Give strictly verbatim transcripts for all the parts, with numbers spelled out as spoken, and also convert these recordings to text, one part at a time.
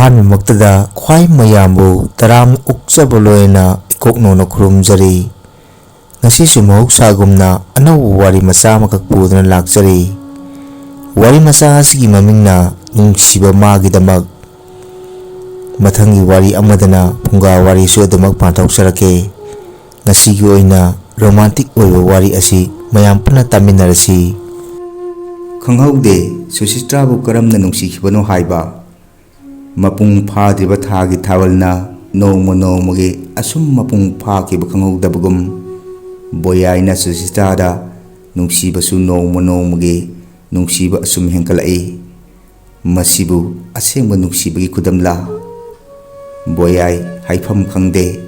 ꯑꯍꯥꯟꯕꯃꯛꯇꯗ ꯈ꯭ꯋꯥꯏ ꯃꯌꯥꯝꯕꯨ ꯇꯔꯥꯝꯅ ꯑꯣꯛꯆꯕ ꯂꯣꯏꯅꯅ ꯏꯀꯣꯛꯅꯧꯅ ꯈꯨꯔꯨꯝꯖꯔꯤ꯫ ꯉꯁꯤꯁꯨ ꯃꯍꯧꯁꯥꯒꯨꯝꯅ ꯑꯅꯧꯕ ꯋꯥꯔꯤ ꯃꯆꯥ ꯑꯃꯈꯛ ꯄꯨꯗꯨꯅ ꯂꯥꯛꯆꯔꯤ꯫ ꯋꯥꯔꯤ ꯃꯆꯥ ꯑꯁꯤꯒꯤ ꯃꯃꯤꯡꯅ ꯅꯨꯡꯁꯤꯕ ꯃꯥꯒꯤꯗꯃꯛ꯫ ꯃꯊꯪꯒꯤ ꯋꯥꯔꯤ ꯑꯃꯗꯅ ꯐꯨꯡꯒꯥ ꯋꯥꯔꯤꯁꯨ ꯑꯗꯨꯃꯛ ꯄꯥꯡꯊꯣꯛꯆꯔꯛꯀꯦ꯫ ꯉꯁꯤꯒꯤ ꯑꯣꯏꯅ ꯔꯣꯃꯥꯟꯇꯤꯛ ꯑꯣꯏꯕ ꯋꯥꯔꯤ ꯑꯁꯤ ꯃꯌꯥꯝ ꯄꯨꯟꯅ ꯇꯥꯃꯤꯟꯅꯔꯁꯤ꯫ ꯈꯪꯍꯧꯗꯦ ꯁꯨꯁꯤꯇ꯭ꯔꯥꯕꯨ ꯀꯔꯝꯅ ꯅꯨꯡꯁꯤꯈꯤꯕꯅꯣ ꯍꯥꯏꯕ꯫ ꯃꯄꯨꯡ ꯐꯥꯗ꯭ꯔꯤꯕ ꯊꯥꯒꯤ ꯊꯥꯕꯜꯅ ꯅꯣꯡꯃ ꯅꯣꯡꯃꯒꯤ ꯑꯁꯨꯝ ꯃꯄꯨꯡ ꯐꯥꯈꯤꯕ ꯈꯪꯍꯧꯗꯕꯒꯨꯝ, ꯕꯣꯌꯥꯏꯅ ꯁꯨꯁꯤꯇ꯭ꯔꯥꯗ ꯅꯨꯡꯁꯤꯕꯁꯨ ꯅꯣꯡꯃ ꯅꯣꯡꯃꯒꯤ ꯅꯨꯡꯁꯤꯕ ꯑꯁꯨꯝ ꯍꯦꯟꯒꯠꯂꯛꯏ꯫ ꯃꯁꯤꯕꯨ ꯑꯁꯦꯡꯕ ꯅꯨꯡꯁꯤꯕꯒꯤ ꯈꯨꯗꯝꯂꯥ? ꯕꯣꯌꯥꯏ ꯍꯥꯏꯐꯝ ꯈꯪꯗꯦ꯫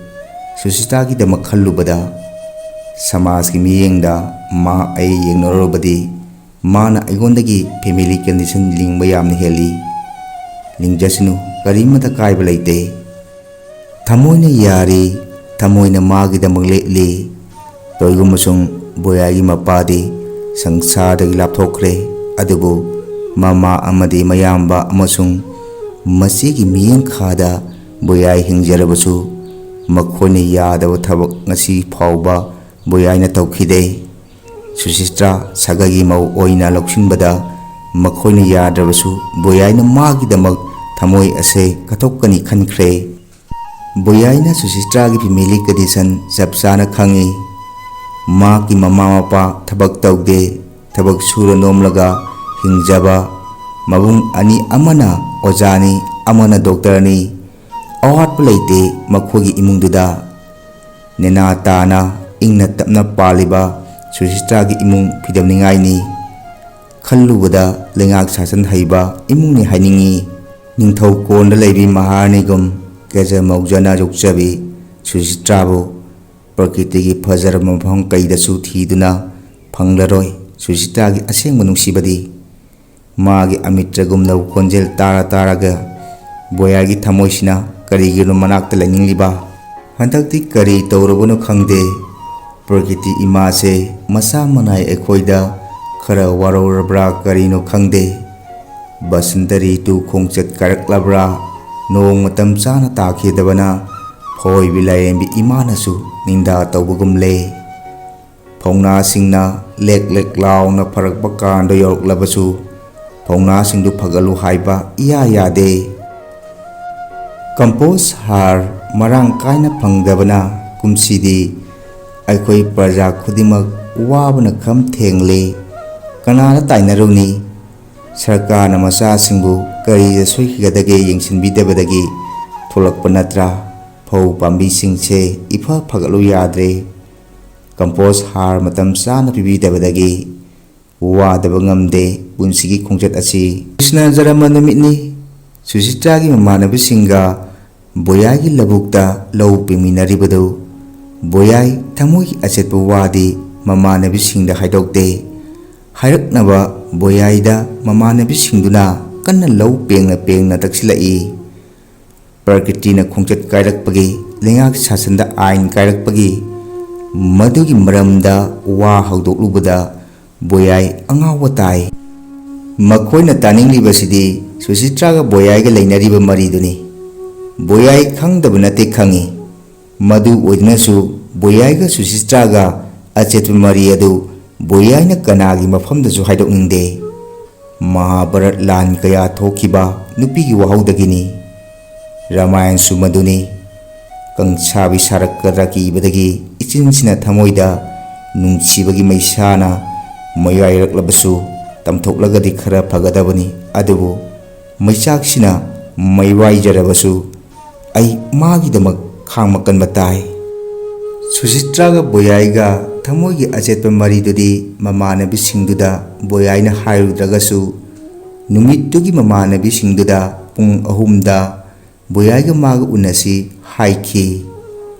ꯁꯨꯁꯤꯇ꯭ꯔꯥꯒꯤꯗꯃꯛ ꯈꯜꯂꯨꯕꯗ, ꯁꯃꯥꯖꯀꯤ ꯃꯤꯠꯌꯦꯡꯗ ꯃꯥ ꯑꯩ ꯌꯦꯡꯅꯔꯨꯔꯕꯗꯤ, ꯃꯥꯅ ꯑꯩꯉꯣꯟꯗꯒꯤ family condition ꯂꯤꯡꯕ ꯌꯥꯝꯅ ꯍꯦꯜꯂꯤ꯫ ꯂꯤꯡꯖꯁꯅꯨ, ꯀꯔꯤꯃꯇ ꯀꯥꯏꯕ ꯂꯩꯇꯦ꯫ ꯊꯃꯣꯏꯅ ꯌꯥꯔꯤ, ꯊꯃꯣꯏꯅ ꯃꯥꯒꯤꯗꯃꯛ ꯂꯦꯞꯂꯤ꯫ ꯇꯣꯏꯒꯨꯝꯕꯁꯨꯡ ꯕꯣꯌꯥꯏꯒꯤ ꯃꯄꯥꯗꯤ ꯁꯪꯁꯥꯔꯗꯒꯤ ꯂꯥꯞꯊꯣꯛꯈ꯭ꯔꯦ, ꯑꯗꯨꯕꯨ ꯃꯃꯥ ꯑꯃꯗꯤ ꯃꯌꯥꯝꯕ ꯑꯃꯁꯨꯡ ꯃꯆꯦꯒꯤ ꯃꯤꯠꯌꯦꯡꯈꯥꯗ ꯕꯣꯌꯥꯏ ꯍꯤꯡꯖꯔꯕꯁꯨ, ꯃꯈꯣꯏꯅ ꯌꯥꯗꯕ ꯊꯕꯛ ꯉꯁꯤ ꯐꯥꯎꯕ ꯕꯣꯌꯥꯏꯅ ꯇꯧꯈꯤꯗꯦ꯫ ꯁꯨꯁꯤꯇ꯭ꯔꯥ ꯁꯥꯒꯩꯒꯤ ꯃꯧ ꯑꯣꯏꯅ ꯂꯧꯁꯤꯟꯕꯗ ꯃꯈꯣꯏꯅ ꯌꯥꯗ꯭ꯔꯕꯁꯨ, ꯕꯣꯌꯥꯏꯅ ꯃꯥꯒꯤꯗꯃꯛ ꯊꯃꯣꯏ ꯑꯁꯦ ꯀꯠꯊꯣꯛꯀꯅꯤ ꯈꯟꯈ꯭ꯔꯦ꯫ ꯕꯣꯌꯥꯏꯅ ꯁꯨꯁꯤꯇ꯭ꯔꯥꯒꯤ family condition ꯆꯞ ꯆꯥꯅ ꯈꯪꯏ꯫ ꯃꯍꯥꯛꯀꯤ ꯃꯃꯥ ꯃꯄꯥ ꯊꯕꯛ ꯇꯧꯗꯦ, ꯊꯕꯛ ꯁꯨꯔ ꯅꯣꯝꯂꯒ ꯍꯤꯡꯖꯕ꯫ ꯃꯕꯨꯡ ꯑꯅꯤ, ꯑꯃꯅ ꯑꯣꯖꯥꯅꯤ, ꯑꯃꯅ doctorꯅꯤ꯫ ꯑꯋꯥꯠꯄ ꯂꯩꯇꯦ ꯃꯈꯣꯏꯒꯤ ꯏꯃꯨꯡꯗꯨꯗ꯫ ꯅꯦꯅꯥ ꯇꯥꯅ ꯏꯪꯅ ꯇꯞꯅ ꯄꯥꯜꯂꯤꯕ ꯁꯨꯁꯤꯇ꯭ꯔꯥꯒꯤ ꯏꯃꯨꯡ ꯐꯤꯗꯝꯅꯤꯉꯥꯏꯅꯤ꯫ ꯈꯜꯂꯨꯕꯗ ꯂꯩꯉꯥꯛ ꯁꯥꯁꯟ ꯍꯩꯕ ꯏꯃꯨꯡꯅꯤ ꯍꯥꯏꯅꯤꯡꯏ꯫ ꯅꯤꯡꯊꯧ ꯀꯣꯟꯗ ꯂꯩꯕꯤ ꯃꯍꯥꯔꯥꯅꯤꯒꯨꯝ ꯀꯦꯖ ꯃꯧꯖꯅ ꯌꯣꯛꯆꯕꯤ ꯁꯨꯁꯤꯇ꯭ꯔꯥꯕꯨ ꯄ꯭ꯔꯀ꯭ꯔꯤꯇꯤꯒꯤ ꯐꯖꯔꯕ ꯃꯐꯝ ꯀꯩꯗꯁꯨ ꯊꯤꯗꯨꯅ ꯐꯪꯂꯔꯣꯏ꯫ ꯁꯨꯁꯤꯇ꯭ꯔꯥꯒꯤ ꯑꯁꯦꯡꯕ ꯅꯨꯡꯁꯤꯕꯗꯤ꯫ ꯃꯥꯒꯤ ꯑꯃꯤꯇ꯭ꯔꯒꯨꯝꯂꯕ ꯈꯣꯟꯖꯦꯜ ꯇꯥꯔ ꯇꯥꯔꯒ ꯕꯣꯌꯥꯒꯤ ꯊꯃꯣꯏꯁꯤꯅ ꯀꯔꯤꯒꯤꯅꯣ ꯃꯅꯥꯛꯇ ꯂꯩꯅꯤꯡꯂꯤꯕ? ꯍꯟꯗꯛꯇꯤ ꯀꯔꯤ ꯇꯧꯔꯕꯅꯣ ꯈꯪꯗꯦ꯫ ꯄ꯭ꯔꯀ꯭ꯔꯤꯇꯤ ꯏꯃꯥꯁꯦ ꯃꯁꯥ ꯃꯅꯥꯏ ꯑꯩꯈꯣꯏꯗ ꯈꯔ ꯋꯥꯔꯧꯔꯕ꯭ꯔꯥ ꯀꯔꯤꯅꯣ ꯈꯪꯗꯦ꯫ ꯕꯁꯟꯇ ꯔꯤꯇꯨ ꯈꯣꯡꯆꯠ ꯀꯥꯏꯔꯛꯂꯕ꯭ꯔꯥ? ꯅꯣꯡ ꯃꯇꯝ ꯆꯥꯅ ꯇꯥꯈꯤꯗꯕꯅ ꯐꯣꯏꯕꯤ ꯂꯥꯏꯔꯦꯝꯕꯤ ꯏꯃꯥꯅꯁꯨ ꯅꯤꯡꯗꯥ ꯇꯧꯕꯒꯨꯝꯂꯦ꯫ ꯐꯧꯅꯥꯁꯤꯡꯅ ꯂꯦꯛ ꯂꯦꯛ ꯂꯥꯎꯅ ꯐꯔꯛꯄ ꯀꯥꯟꯗ ꯌꯧꯔꯛꯂꯕꯁꯨ ꯐꯧꯅꯥꯁꯤꯡꯗꯨ ꯐꯒꯠꯂꯨ ꯍꯥꯏꯕ ꯏꯌꯥ ꯌꯥꯗꯦ꯫ ꯀꯝꯄꯣꯁ ꯍꯥꯔ ꯃꯔꯥꯡ ꯀꯥꯏꯅ ꯐꯪꯗꯕꯅ ꯀꯨꯝꯁꯤꯗꯤ ꯑꯩꯈꯣꯏ ꯄ꯭ꯔꯖꯥ ꯈꯨꯗꯤꯡꯃꯛ ꯋꯥꯕꯅ ꯈꯝ ꯊꯦꯡꯂꯦ꯫ ꯀꯅꯥꯗ ꯇꯥꯏꯅꯔꯨꯅꯤ? ꯁꯔꯀꯥꯔꯅ ꯃꯆꯥꯁꯤꯡꯕꯨ ꯀꯔꯤꯗ ꯁꯣꯏꯈꯤꯒꯗꯒꯦ ꯌꯦꯡꯁꯤꯟꯕꯤꯗꯕꯗꯒꯤ ꯊꯣꯛꯂꯛꯄ ꯅꯠꯇ꯭ꯔꯥ? ꯐꯧ ꯄꯥꯝꯕꯤꯁꯤꯡꯁꯦ ꯏꯐ ꯐꯒꯠꯂꯨ ꯌꯥꯗ꯭ꯔꯦ꯫ ꯀꯝꯄꯣꯁ ꯍꯥꯔ ꯃꯇꯝ ꯆꯥꯅ ꯄꯤꯕꯤꯗꯕꯗꯒꯤ ꯋꯥꯗꯕ ꯉꯝꯗꯦ ꯄꯨꯟꯁꯤꯒꯤ ꯈꯣꯡꯆꯠ ꯑꯁꯤ꯫ ꯀ꯭ꯔꯤꯁꯅ ꯖꯔꯃ ꯅꯨꯃꯤꯠꯅꯤ꯫ ꯁꯨꯁꯤꯇ꯭ꯔꯥꯒꯤ ꯃꯃꯥꯟꯅꯕꯤꯁꯤꯡꯒ ꯕꯣꯌꯥꯏꯒꯤ ꯂꯧꯕꯨꯛꯇ ꯂꯧ ꯄꯦꯡꯃꯤꯟꯅꯔꯤꯕꯗꯨ ꯕꯣꯌꯥꯏ ꯊꯃꯣꯏꯒꯤ ꯑꯆꯦꯠꯄ ꯋꯥꯗꯤ ꯃꯃꯥꯟꯅꯕꯤꯁꯤꯡꯗ ꯍꯥꯏꯗꯣꯛꯇꯦ꯫ ꯍꯥꯏꯔꯛꯅꯕ ꯕꯣꯌꯥꯏꯗ ꯃꯃꯥꯟꯅꯕꯤꯁꯤꯡꯗꯨꯅ ꯀꯟꯅ ꯂꯧ ꯄꯦꯡꯅ ꯄꯦꯡꯅ ꯇꯛꯁꯤꯜꯂꯛꯏ꯫ ꯄ꯭ꯔꯀ꯭ꯔꯤꯇꯤꯅ ꯈꯣꯡꯆꯠ ꯀꯥꯏꯔꯛꯄꯒꯤ, ꯂꯩꯉꯥꯛ ꯁꯥꯁꯟꯗ ꯑꯥꯏꯟ ꯀꯥꯏꯔꯛꯄꯒꯤ, ꯃꯗꯨꯒꯤ ꯃꯔꯝꯗ ꯋꯥ ꯍꯧꯗꯣꯛꯂꯨꯕꯗ ꯕꯣꯌꯥꯏ ꯑꯉꯥꯎꯕ ꯇꯥꯏ꯫ ꯃꯈꯣꯏꯅ ꯇꯥꯅꯤꯡꯂꯤꯕꯁꯤꯗꯤ ꯁꯨꯁꯤꯇ꯭ꯔꯥꯒ ꯕꯣꯌꯥꯏꯒ ꯂꯩꯅꯔꯤꯕ ꯃꯔꯤꯗꯨꯅꯤ꯫ ꯕꯣꯌꯥꯏ ꯈꯪꯗꯕ ꯅꯠꯇꯦ, ꯈꯪꯏ꯫ ꯃꯗꯨ ꯑꯣꯏꯗꯨꯅꯁꯨ ꯕꯣꯌꯥꯏꯒ ꯁꯨꯁꯤꯇ꯭ꯔꯥꯒ ꯑꯆꯦꯠꯄ ꯃꯔꯤ ꯑꯗꯨ ꯕꯣꯌꯥꯏꯅ ꯀꯅꯥꯒꯤ ꯃꯐꯝꯗꯁꯨ ꯍꯥꯏꯗꯣꯛꯅꯤꯡꯗꯦ꯫ ꯃꯍꯥꯚꯥꯔꯠ ꯂꯥꯟ ꯀꯌꯥ ꯊꯣꯛꯈꯤꯕ ꯅꯨꯄꯤꯒꯤ ꯋꯥꯍꯧꯗꯒꯤꯅꯤ꯫ ꯔꯥꯃꯥꯌꯟꯁꯨ ꯃꯗꯨꯅꯤ꯫ ꯀꯪꯁꯥꯕꯤ ꯁꯥꯔꯛꯀꯗ꯭ꯔꯥ ꯀꯤꯕꯗꯒꯤ ꯏꯆꯤꯟꯁꯤꯅ ꯊꯃꯣꯏꯗ ꯅꯨꯡꯁꯤꯕꯒꯤ ꯃꯩꯁꯥꯅ ꯃꯌꯥꯏꯔꯛꯂꯕꯁꯨ ꯇꯝꯊꯣꯛꯂꯒꯗꯤ ꯈꯔ ꯐꯒꯗꯕꯅꯤ꯫ ꯑꯗꯨꯕꯨ ꯃꯩꯆꯥꯛꯁꯤꯅ ꯃꯩꯋꯥꯏꯖꯔꯕꯁꯨ ꯑꯩ ꯃꯥꯒꯤꯗꯃꯛ ꯈꯥꯡꯕ ꯀꯟꯕ ꯇꯥꯏ꯫ ꯁꯨꯁꯤꯇ꯭ꯔꯥꯒ ꯕꯣꯌꯥꯏꯒ ꯊꯃꯣꯏꯒꯤ ꯑꯆꯦꯠꯄ ꯃꯔꯤꯗꯨꯗꯤ ꯃꯃꯥꯟꯅꯕꯤꯁꯤꯡꯗꯨꯗ ꯕꯣꯌꯥꯏꯅ ꯍꯥꯏꯔꯨꯗ꯭ꯔꯒꯁꯨ, ꯅꯨꯃꯤꯠꯇꯨꯒꯤ ꯃꯃꯥꯟꯅꯕꯤꯁꯤꯡꯗꯨꯗ ꯄꯨꯡ ꯑꯍꯨꯝꯗ ꯕꯣꯌꯥꯏꯒ ꯃꯥꯒ ꯎꯅꯁꯤ ꯍꯥꯏꯈꯤ꯫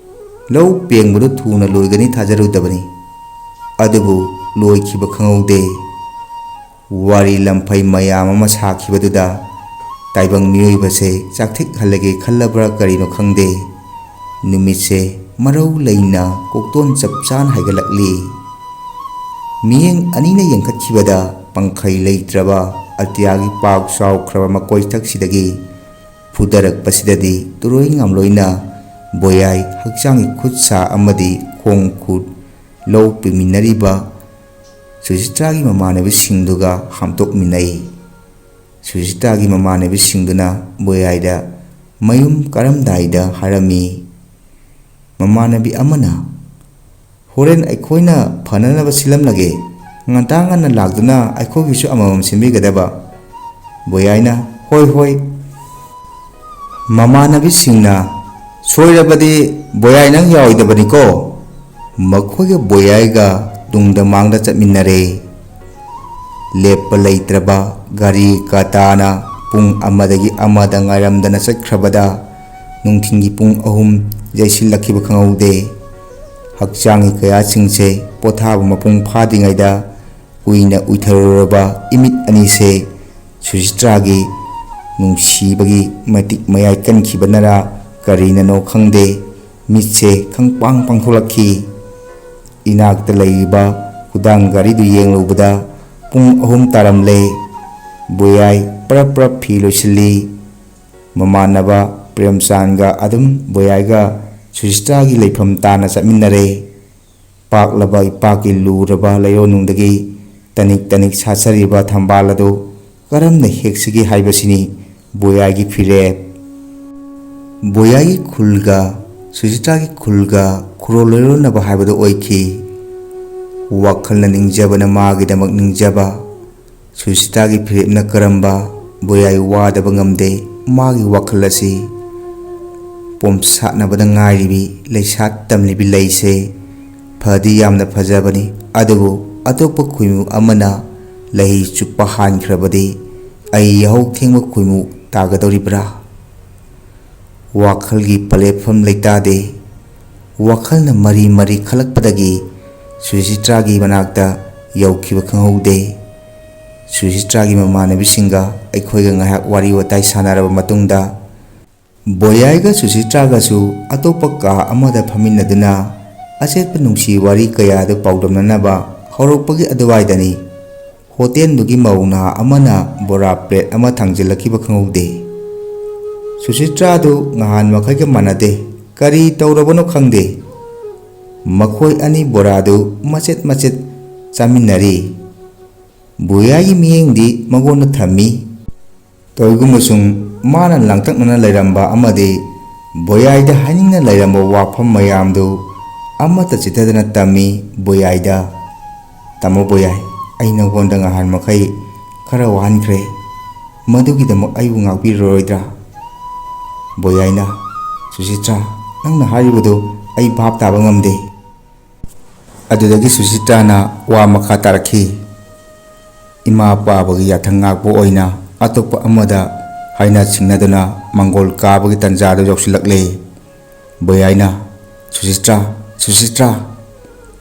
ꯂꯧ ꯄꯦꯡꯕꯗꯨ ꯊꯨꯅ ꯂꯣꯏꯒꯅꯤ ꯊꯥꯖꯔꯨꯗꯕꯅꯤ, ꯑꯗꯨꯕꯨ ꯂꯣꯏꯈꯤꯕ ꯈꯪꯍꯧꯗꯦ꯫ ꯋꯥꯔꯤ ꯂꯝꯐꯩ ꯃꯌꯥꯝ ꯑꯃ ꯁꯥꯈꯤꯕꯗꯨꯗ ꯇꯥꯏꯕꯪ ꯃꯤꯑꯣꯏꯕꯁꯦ ꯆꯥꯛꯊꯤꯛꯍꯜꯂꯒꯦ ꯈꯜꯂꯕ꯭ꯔꯥ ꯀꯔꯤꯅꯣ ꯈꯪꯗꯦ, ꯅꯨꯃꯤꯠꯁꯦ ꯃꯔꯧ ꯂꯩꯅ ꯀꯣꯛꯇꯣꯟ ꯆꯞ ꯆꯥꯅ ꯍꯥꯏꯒꯠꯂꯛꯂꯤ꯫ ꯃꯤꯠꯌꯦꯡ ꯑꯅꯤꯅ ꯌꯦꯡꯈꯠꯈꯤꯕꯗ ꯄꯪꯈꯩ ꯂꯩꯇ꯭ꯔꯕ ꯑꯇꯤꯌꯥꯒꯤ ꯄꯥꯛ ꯆꯥꯎꯈ꯭ꯔꯕ ꯃꯀꯣꯏꯊꯛꯁꯤꯗꯒꯤ ꯐꯨꯗꯔꯛꯄꯁꯤꯗꯗꯤ ꯇꯨꯔꯣꯏ ꯉꯥꯝꯂꯣꯏꯅ ꯕꯣꯌꯥꯏ ꯍꯛꯆꯥꯡꯒꯤ ꯈꯨꯠ ꯁꯥ ꯑꯃꯗꯤ ꯈꯣꯡ ꯈꯨꯠ ꯂꯧ ꯄꯤꯃꯤꯟꯅꯔꯤꯕ ꯁꯨꯖꯤꯇ꯭ꯔꯥꯒꯤ ꯃꯃꯥꯟꯅꯕꯤꯁꯤꯡꯗꯨꯒ ꯍꯥꯝꯇꯣꯛꯃꯤꯟꯅꯩ꯫ ꯁꯨꯖꯤꯇ꯭ꯔꯥꯒꯤ ꯃꯃꯥꯟꯅꯕꯤꯁꯤꯡꯗꯨꯅ ꯕꯣꯌꯥꯏꯗ ꯃꯌꯨꯝ ꯀꯥꯔꯝꯗꯥꯏꯗ ꯍꯥꯏꯔꯝꯃꯤ, ꯃꯃꯥꯟꯅꯕꯤ ꯑꯃꯅ, "ꯍꯣꯔꯦꯟ ꯑꯩꯈꯣꯏꯅ ꯐꯅꯅꯕ ꯁꯤꯜꯂꯝꯂꯒꯦ, ꯉꯟꯇꯥ ꯉꯟꯅ ꯂꯥꯛꯇꯨꯅ ꯑꯩꯈꯣꯏꯒꯤꯁꯨ ꯑꯃꯃꯝ ꯁꯤꯟꯕꯤꯒꯗꯕ?" ꯕꯣꯌꯥꯏꯅ, "ꯍꯣꯏ, ꯍꯣꯏ꯫" ꯃꯃꯥꯟꯅꯕꯤꯁꯤꯡꯅ, "ꯁꯣꯏꯔꯕꯗꯤ ꯕꯣꯌꯥꯏ ꯅꯪ ꯌꯥꯎꯔꯣꯏꯗꯕꯅꯤꯀꯣ?" ꯃꯈꯣꯏꯒ ꯕꯣꯌꯥꯏꯒ ꯇꯨꯡꯗ ꯃꯥꯡꯗ ꯆꯠꯃꯤꯟꯅꯔꯦ꯫ ꯂꯦꯞꯄ ꯂꯩꯇ꯭ꯔꯕ ꯒꯥꯔꯤ ꯀꯇꯥꯅ ꯄꯨꯡ ꯑꯃꯗꯒꯤ ꯑꯃꯗ ꯉꯥꯏꯔꯝꯗꯅ ꯆꯠꯈ꯭ꯔꯕꯗ ꯅꯨꯡꯊꯤꯜꯒꯤ ꯄꯨꯡ ꯑꯍꯨꯝ ꯌꯩꯁꯤꯜꯂꯛꯈꯤꯕ ꯈꯪꯍꯧꯗꯦ꯫ ꯍꯛꯆꯥꯡꯒꯤ ꯀꯌꯥꯁꯤꯡꯁꯦ ꯄꯣꯊꯥꯕ ꯃꯄꯨꯡ ꯐꯥꯗ꯭ꯔꯤꯉꯩꯗ ꯀꯨꯏꯅ ꯎꯏꯊꯔꯨꯔꯕ ꯏꯃꯤꯠ ꯑꯅꯤꯁꯦ ꯁꯨꯖꯤꯇ꯭ꯔꯥꯒꯤ ꯅꯨꯡꯁꯤꯕꯒꯤ ꯃꯇꯤꯛ ꯃꯌꯥꯏ ꯀꯟꯈꯤꯕꯅꯔꯥ ꯀꯔꯤꯅꯅꯣ ꯈꯪꯗꯦ, ꯃꯤꯠꯁꯦ ꯈꯪꯄꯥꯡ ꯄꯥꯡꯊꯣꯛꯂꯛꯈꯤ꯫ ꯏꯅꯥꯛꯇ ꯂꯩꯔꯤꯕ ꯈꯨꯗꯥꯡ ꯒꯥꯔꯤꯗꯨ ꯌꯦꯡꯂꯨꯕꯗ ꯄꯨꯡ ꯑꯍꯨꯝ ꯇꯥꯔꯝꯂꯦ꯫ ꯕꯣꯌꯥꯏ ꯄꯔꯞ ꯄꯔꯞ ꯐꯤ ꯂꯣꯏꯁꯤꯜꯂꯤ꯫ ꯃꯃꯥꯟꯅꯕ ꯄ꯭ꯔꯦꯝꯆꯥꯟꯒ ꯑꯗꯨꯝ ꯕꯣꯌꯥꯏꯒ ꯁꯨꯖꯤꯇ꯭ꯔꯥꯒꯤ ꯂꯩꯐꯝ ꯇꯥꯟꯅ ꯆꯠꯃꯤꯟꯅꯔꯦ꯫ ꯄꯥꯛꯂꯕ ꯏꯄꯥꯛꯀꯤ ꯂꯨꯔꯕ ꯂꯩꯔꯣꯟꯅꯨꯡꯗꯒꯤ ꯇꯅꯤꯛ ꯇꯅꯤꯛ ꯁꯥꯠꯆꯔꯤꯕ ꯊꯝꯕꯥꯜ ꯑꯗꯨ ꯀꯔꯝꯅ ꯍꯦꯛꯁꯤꯒꯦ ꯍꯥꯏꯕꯁꯤꯅꯤ ꯕꯣꯌꯥꯏꯒꯤ ꯐꯤꯔꯦꯞ꯫ ꯕꯣꯌꯥꯏꯒꯤ ꯈꯨꯜꯒ ꯁꯨꯖꯤꯇ꯭ꯔꯥꯒꯤ ꯈꯨꯜꯒ ꯈꯨꯔꯣꯜ ꯂꯣꯏꯔꯣꯟꯅꯕ ꯍꯥꯏꯕꯗꯨ ꯑꯣꯏꯈꯤ꯫ ꯋꯥꯈꯜꯅ ꯅꯤꯡꯖꯕꯅ ꯃꯥꯒꯤꯗꯃꯛ ꯅꯤꯡꯖꯕ, ꯁꯨꯖꯤꯇ꯭ꯔꯥꯒꯤ ꯐꯤꯔꯦꯞꯅ ꯀꯔꯝꯕ? ꯕꯣꯌꯥꯏ ꯋꯥꯗꯕ ꯉꯝꯗꯦ꯫ ꯃꯥꯒꯤ ꯋꯥꯈꯜ ꯑꯁꯤ ꯄꯣꯝꯁꯥꯠꯅꯕꯗ ꯉꯥꯏꯔꯤꯕꯤ ꯂꯩꯁꯥ ꯇꯝꯂꯤꯕꯤ ꯂꯩꯁꯦ ꯐꯗꯤ ꯌꯥꯝꯅ ꯐꯖꯕꯅꯤ, ꯑꯗꯨꯕꯨ ꯑꯇꯣꯞꯄ ꯈꯣꯏꯃꯨ ꯑꯃꯅ ꯂꯩ ꯆꯨꯞꯄ ꯍꯥꯟꯈ꯭ꯔꯕꯗꯤ ꯑꯩ ꯌꯥꯍꯧ ꯊꯦꯡꯕ ꯈꯣꯏꯃꯨ ꯇꯥꯒꯗꯧꯔꯤꯕ꯭ꯔꯥ? ꯋꯥꯈꯜꯒꯤ ꯄꯂꯦꯠꯐꯝ ꯂꯩꯇꯥꯗꯦ꯫ ꯋꯥꯈꯜꯅ ꯃꯔꯤ ꯃꯔꯤ ꯈꯜꯂꯛꯄꯗꯒꯤ ꯁꯨꯖꯤꯇ꯭ꯔꯥꯒꯤ ꯃꯅꯥꯛꯇ ꯌꯧꯈꯤꯕ ꯈꯪꯍꯧꯗꯦ꯫ ꯁꯨꯖꯤꯇ꯭ꯔꯥꯒꯤ ꯃꯃꯥꯟꯅꯕꯤꯁꯤꯡꯒ ꯑꯩꯈꯣꯏꯒ ꯉꯥꯏꯍꯥꯛ ꯋꯥꯔꯤ ꯋꯥꯇꯥꯏ ꯁꯥꯟꯅꯔꯕ ꯃꯇꯨꯡꯗ, ꯕꯣꯌꯥꯏꯒ ꯁꯨꯖꯤꯇ꯭ꯔꯥꯒꯁꯨ ꯑꯇꯣꯞꯄ ꯀꯥ ꯑꯃꯗ ꯐꯝꯃꯤꯟꯅꯗꯨꯅ ꯑꯆꯦꯠꯄ ꯅꯨꯡꯁꯤ ꯋꯥꯔꯤ ꯀꯌꯥꯗꯨ ꯄꯥꯎꯗꯝꯅꯅꯕ ꯍꯧꯔꯛꯄꯒꯤ ꯑꯗꯨꯋꯥꯏꯗꯅꯤ꯫ ꯍꯣꯇꯦꯜꯗꯨꯒꯤ ꯃꯧ ꯅꯍꯥ ꯑꯃꯅ ꯕꯣꯔꯥ ꯄ꯭ꯂꯦꯠ ꯑꯃ ꯊꯥꯡꯖꯤꯜꯂꯛꯈꯤꯕ ꯈꯪꯍꯧꯗꯦ꯫ ꯁꯨꯆꯤꯇ꯭ꯔꯥꯗꯨ ꯅꯍꯥꯟ ꯃꯈꯩꯒ ꯃꯥꯟꯅꯗꯦ꯫ ꯀꯔꯤ ꯇꯧꯔꯕꯅꯣ ꯈꯪꯗꯦ꯫ ꯃꯈꯣꯏ ꯑꯅꯤ ꯕꯣꯔꯥꯗꯨ ꯃꯆꯦꯠ ꯃꯆꯦꯠ ꯆꯥꯃꯤꯟꯅꯔꯤ꯫ ꯕꯣꯌꯥꯏꯒꯤ ꯃꯤꯠꯌꯦꯡꯗꯤ ꯃꯉꯣꯟꯗ ꯊꯝꯃꯤ꯫ ꯇꯧꯏꯒꯨꯝꯕꯁꯨꯡ ꯃꯥꯅ ꯂꯥꯡꯇꯛꯅꯅ ꯂꯩꯔꯝꯕ ꯑꯃꯗꯤ ꯕꯣꯌꯥꯏꯗ ꯍꯥꯏꯅꯤꯡꯅ ꯂꯩꯔꯝꯕ ꯋꯥꯐꯝ ꯃꯌꯥꯝꯗꯨ ꯑꯃꯠꯇ ꯆꯤꯠꯊꯗꯅ ꯇꯝꯃꯤ ꯕꯣꯌꯥꯏꯗ꯫ "ꯇꯥꯃꯣ ꯕꯣꯌꯥꯏ, ꯑꯩ ꯅꯉꯣꯟꯗ ꯉꯍꯥꯟ ꯃꯈꯩ ꯈꯔ ꯋꯥꯍꯟꯈ꯭ꯔꯦ꯫ ꯃꯗꯨꯒꯤꯗꯃꯛ ꯑꯩꯕꯨ ꯉꯥꯛꯄꯤꯔꯔꯣꯏꯗ꯭ꯔꯥ?" ꯕꯣꯌꯥꯏꯅ, "ꯁꯨꯆꯤꯇ꯭ꯔꯥ, ꯅꯪꯅ ꯍꯥꯏꯔꯤꯕꯗꯨ ꯑꯩ ꯚꯥꯞ ꯇꯥꯕ ꯉꯝꯗꯦ꯫" ꯑꯗꯨꯗꯒꯤ ꯁꯨꯆꯤꯇ꯭ꯔꯥꯅ ꯋꯥ ꯃꯈꯥ ꯇꯥꯔꯛꯈꯤ꯫ ꯏꯃꯥ ꯄꯥꯕꯒꯤ ꯌꯥꯊꯪ ꯉꯥꯛꯄ ꯑꯣꯏꯅ ꯑꯇꯣꯞꯄ ꯑꯃꯗ ꯍꯥꯏꯅ ꯁꯤꯡꯅꯗꯨꯅ ꯃꯪꯒꯣꯜ ꯀꯥꯕꯒꯤ ꯇꯥꯟꯖꯥꯗꯨ ꯌꯧꯁꯤꯜꯂꯛꯂꯦ꯫ ꯕꯣꯌꯥꯏꯅ, "ꯁꯨꯆꯤꯇ꯭ꯔꯥ, ꯁꯨꯆꯤꯇ꯭ꯔꯥ,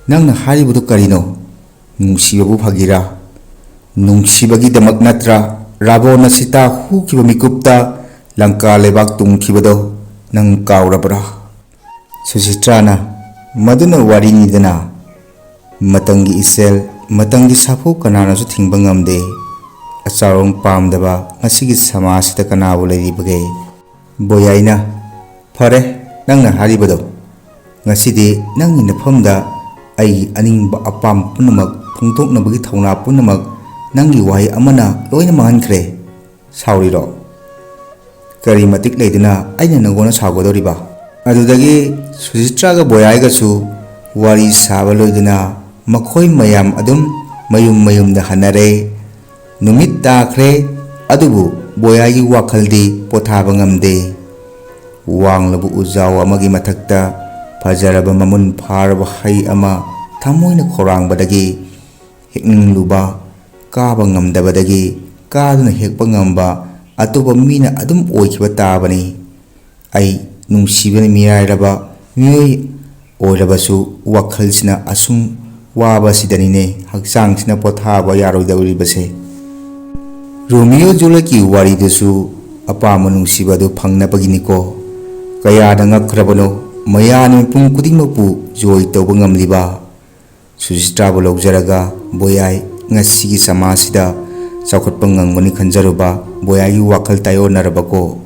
ꯅꯪꯅ ꯍꯥꯏꯔꯤꯕꯗꯨ ꯀꯔꯤꯅꯣ? ꯅꯨꯡꯁꯤꯕꯕꯨ ꯐꯥꯒꯤꯔꯥ? ꯅꯨꯡꯁꯤꯕꯒꯤꯗꯃꯛ ꯅꯠꯇ꯭ꯔꯥ ꯔꯥꯕꯣꯟꯅ ꯁꯤꯇꯥ ꯍꯨꯈꯤꯕ ꯃꯤꯀꯨꯞꯇ ꯂꯪꯀꯥ ꯂꯩꯕꯥꯛ ꯇꯨꯝꯈꯤꯕꯗꯣ ꯅꯪ ꯀꯥꯎꯔꯕ꯭ꯔꯥ?" ꯁꯨꯆꯤꯇ꯭ꯔꯥꯅ, "ꯃꯗꯨꯅ ꯋꯥꯔꯤꯅꯤꯗꯅ꯫ ꯃꯇꯝꯒꯤ ꯏꯆꯦꯜ, ꯃꯇꯝꯒꯤ ꯁꯥꯐꯨ ꯀꯅꯥꯅꯁꯨ ꯊꯤꯡꯕ ꯉꯝꯗꯦ꯫ ꯑꯆꯥꯎꯔꯝ ꯄꯥꯝꯗꯕ ꯉꯁꯤꯒꯤ ꯁꯃꯥꯖꯁꯤꯗ ꯀꯅꯥꯕꯨ ꯂꯩꯔꯤꯕꯒꯦ?" ꯕꯣꯌꯥꯏꯅ, "ꯐꯔꯦ, ꯅꯪꯅ ꯍꯥꯏꯔꯤꯕꯗꯣ꯫ ꯉꯁꯤꯗꯤ ꯅꯪꯒꯤ ꯅꯐꯝꯗ ꯑꯩꯒꯤ ꯑꯅꯤꯡꯕ ꯑꯄꯥꯝꯕ ꯄꯨꯝꯅꯃꯛ ꯐꯣꯡꯗꯣꯛꯅꯕꯒꯤ ꯊꯧꯅꯥ ꯄꯨꯝꯅꯃꯛ ꯅꯪꯒꯤ ꯋꯥꯍꯩ ꯑꯃꯅ ꯂꯣꯏꯅ ꯃꯥꯡꯍꯟꯈ꯭ꯔꯦ꯫ ꯁꯥꯎꯔꯤꯔꯣ? ꯀꯔꯤ ꯃꯇꯤꯛ ꯂꯩꯗꯨꯅ ꯑꯩꯅ ꯅꯪꯉꯣꯟꯗ ꯁꯥꯎꯒꯗꯧꯔꯤꯕ?" ꯑꯗꯨꯗꯒꯤ ꯁꯨꯆꯤꯇ꯭ꯔꯥꯒ ꯕꯣꯌꯥꯏꯒꯁꯨ ꯋꯥꯔꯤ ꯁꯥꯕ ꯂꯣꯏꯗꯨꯅ ꯃꯈꯣꯏ ꯃꯌꯥꯝ ꯑꯗꯨꯝ ꯃꯌꯨꯝ ꯃꯌꯨꯝꯗ ꯍꯟꯅꯔꯦ꯫ ꯅꯨꯃꯤꯠ ꯇꯥꯈ꯭ꯔꯦ, ꯑꯗꯨꯕꯨ ꯕꯣꯌꯥꯏꯒꯤ ꯋꯥꯈꯜꯗꯤ ꯄꯣꯊꯥꯕ ꯉꯝꯗꯦ꯫ ꯋꯥꯡꯂꯕ ꯎꯖꯥꯎ ꯑꯃꯒꯤ ꯃꯊꯛꯇ ꯐꯖꯔꯕ ꯃꯃꯨꯟ ꯐꯥꯔꯕ ꯍꯩ ꯑꯃ ꯊꯃꯣꯏꯅ ꯈꯧꯔꯥꯡꯕꯗꯒꯤ ꯍꯦꯛꯅꯤꯡꯂꯨꯕ, ꯀꯥꯕ ꯉꯝꯗꯕꯗꯒꯤ ꯀꯥꯗꯨꯅ ꯍꯦꯛꯄ ꯉꯝꯕ ꯑꯇꯣꯞꯄ ꯃꯤꯅ ꯑꯗꯨꯝ ꯑꯣꯏꯈꯤꯕ ꯇꯥꯕꯅꯤ꯫ ꯑꯩ ꯅꯨꯡꯁꯤꯕꯅ ꯃꯤꯔꯥꯏꯔꯕ ꯃꯤꯑꯣꯏ ꯑꯣꯏꯔꯕꯁꯨ ꯋꯥꯈꯜꯁꯤꯅ ꯑꯁꯨꯝ ꯋꯥꯕꯁꯤꯗꯅꯤꯅꯦ ꯍꯛꯆꯥꯡꯁꯤꯅ ꯄꯣꯊꯥꯕ ꯌꯥꯔꯣꯏꯗꯧꯔꯤꯕꯁꯦ꯫ ꯔꯣꯃꯤꯌꯣ ꯖꯨꯂꯦꯠꯀꯤ ꯋꯥꯔꯤꯗꯨꯁꯨ ꯑꯄꯥꯝꯕ ꯅꯨꯡꯁꯤꯕ ꯑꯗꯨ ꯐꯪꯅꯕꯒꯤꯅꯤꯀꯣ꯫ ꯀꯌꯥꯗ ꯉꯛꯈ꯭ꯔꯕꯅꯣ, ꯃꯌꯥꯅ ꯃꯤꯄꯨꯝ ꯈꯨꯗꯤꯡꯃꯛꯄꯨ ꯖꯣꯏ ꯇꯧꯕ ꯉꯝꯂꯤꯕ꯫ ꯁꯨꯆꯤꯇ꯭ꯔꯥꯕꯨ ꯂꯧꯖꯔꯒ ꯕꯣꯌꯥꯏ ꯉꯁꯤꯒꯤ ꯁꯃꯥꯖꯁꯤꯗ ꯆꯥꯎꯈꯠꯄ ꯉꯝꯒꯅꯤ ꯈꯟꯖꯔꯨꯕ ꯕꯣꯌꯥꯏꯒꯤ ꯋꯥꯈꯜ ꯇꯥꯏꯑꯣꯟꯅꯔꯕꯀꯣ꯫